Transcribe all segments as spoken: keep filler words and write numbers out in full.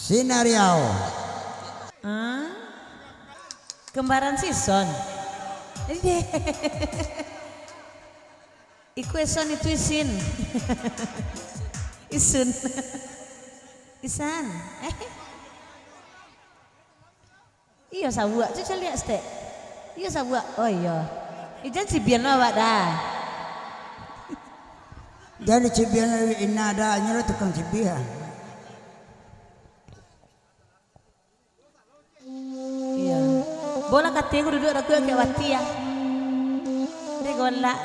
Sinariau. Hah? Kembaran si Son. Iku Eson, itu Isin. Isun. Isan. Eh. Iyo, sabuak tu caliak stek. Iyo, sabuak. Oh, iyo. Ijan cibian lo awak dah. Jan cibian lo, ina dah, nyo lo tukang cibian. Iyo. Bola kato ko duduak ragu agak wati, ah. Dek golak.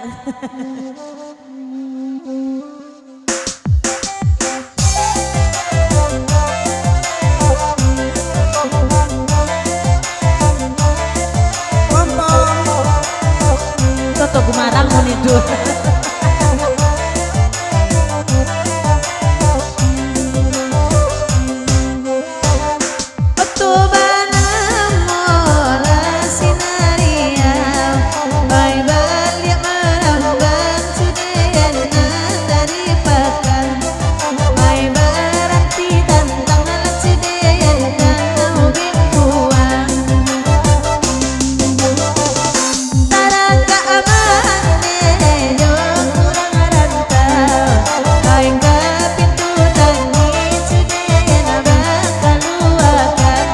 Toto gumarang monidur. Oto banamo lah sinariau, pai baliak marambang sudehan nan dari pakan, pai baranti tantang lah sudehan nan ubin kuang. Tarangkak mande jo urang rantau, pai ka pintu langik sudehan bakaluakan.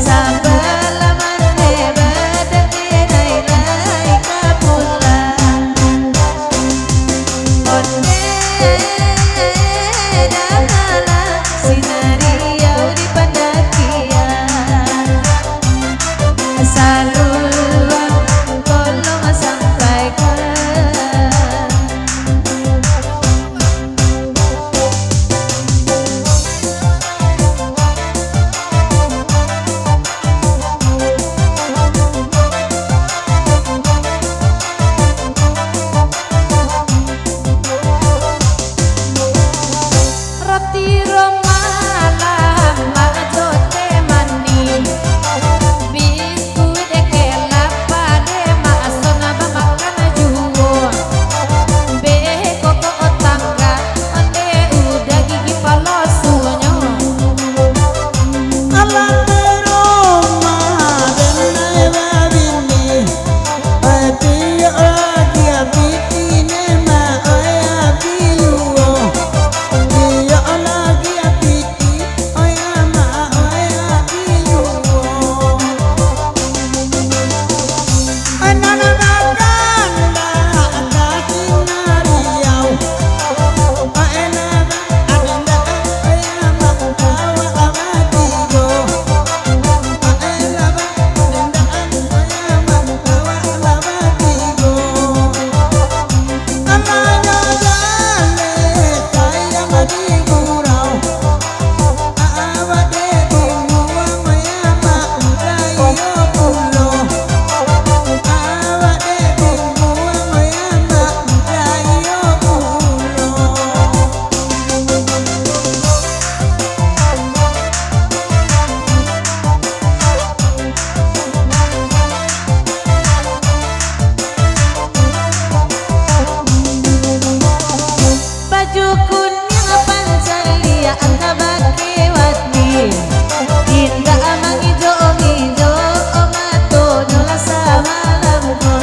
Sabalah mande badan denai lai ka pulang. Onde dahalah sinariau di pandakian. Saluang tolong sampaikan. Roti romalah, mak jo teh manih, biskuit kelapa dek mak Son bamakan juo. Beko ko otangga, onde udah gigi palosunyo. Alah terumah denai babini. Oi, tiok lagi abiti ne, mak, oi, abi juo. Tiok lagi abiti, oi, mak, oi, abi juo. Oi, nan bagandak ka sinariau. Oi, nan Baju kuniang pancaliak tabake wati, indak mangijo-ngijo matonyo lah samalam ko.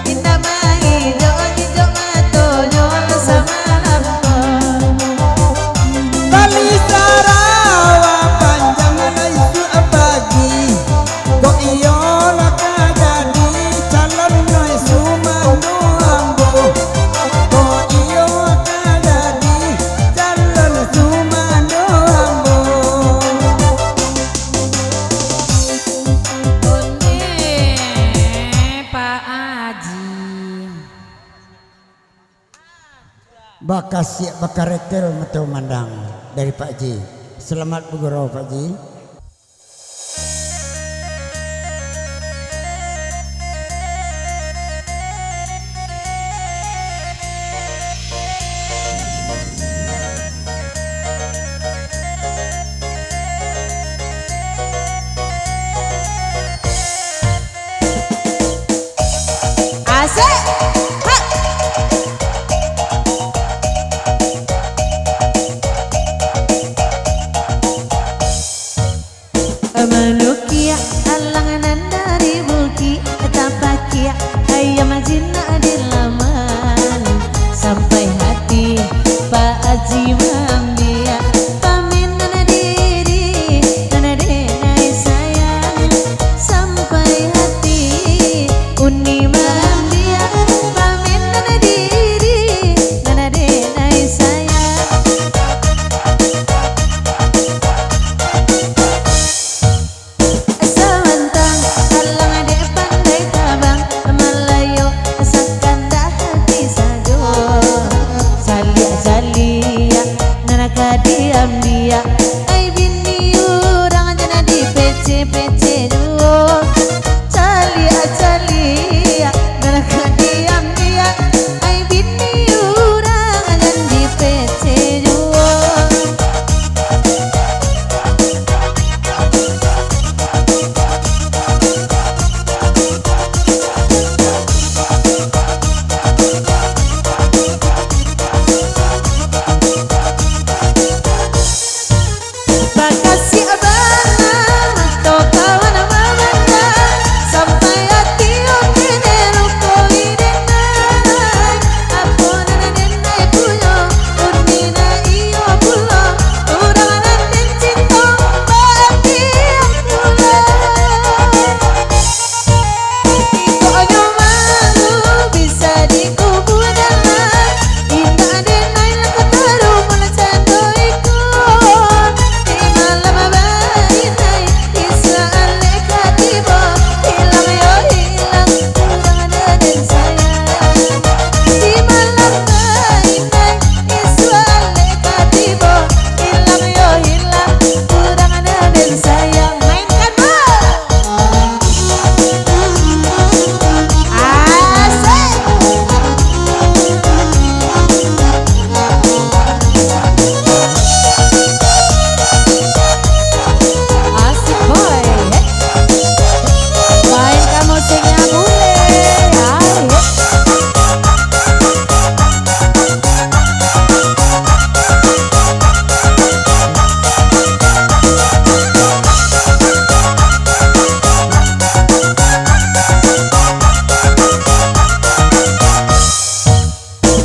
Indak mangijo-ngijo matonyo lah samalam ko. Bali sarawa panjang lah isuak pagi. Kok iyo lah ka jadi calon nai sumando ambo. Kok iyo ka jadi calon sumando ambo. Onde, Pak Aji. Bakasiak bakarekel mato mandang dari Pak Ji. Selamat bagurau, Pak Ji. Asik. Hak. Malukiak alang nan dari bukik, tapakiak ayam jinak di laman. Sampai hati Pak Aji maambiak, pamenan diri nan denai sayang. Sampai hati Uni maambiak, pamenan diri nan denai sayang. Samantang alang dek pandai tabang, malayo sakandak hati sajo. Caliak-caliak nan ka diambiak, ai bini urang jan dipeceh-peceh juo. Caliak-caliak nan ka diambiak, ai bini urang jan dipeceh juo. Bakasiak bana mato kawan mamandang, sampai ati onde lukoi denai. Apo nan denai punyo, Uni nan iyo pulo, urang nan den cinto, bahagia pulo. Iko nyo malu bisa dikubua dalam, indak denai lah katarumo lah cando iko. Di malam bainai, Isa alek ka tibo, hilang yo hilang, urang nan den sayang. Di malam bainai, Isa alek ka tibo, hilang yo hilang, urang nan den sayang. Mainkan, Bang! Asik. Asik, boy. Main kamu singnya bule. Ayo.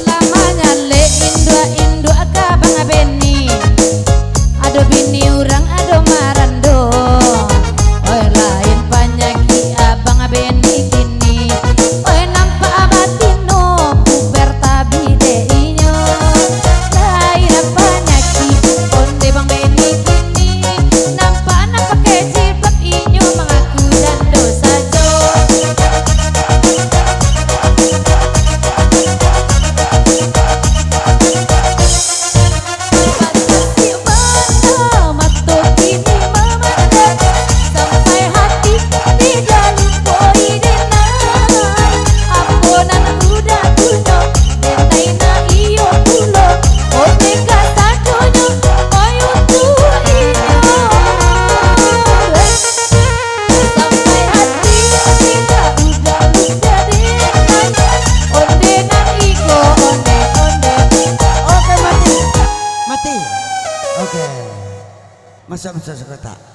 Lah manyalek induak-induak ka Abang Beni. Ado bini urang, ado marando. Oi, lain panyakik Abang Beni kini. Oi, nampak batino puber tabi dek inyo. Lain panyakik onde Bang Beni kini. Nampak nan pakai jilbab inyo mangaku jando sajo. Sampai hati tidak lupoi denai. Apo nan udah punyo, denai nan iyo pulo. Onde ka sadonyo, oi untuak inyo. Sampai hati tidak udah lupa denai. Onde nan iko, onde, onde. Oke, mati. Mati. Oke. Masuk, masuk, masuk kotak.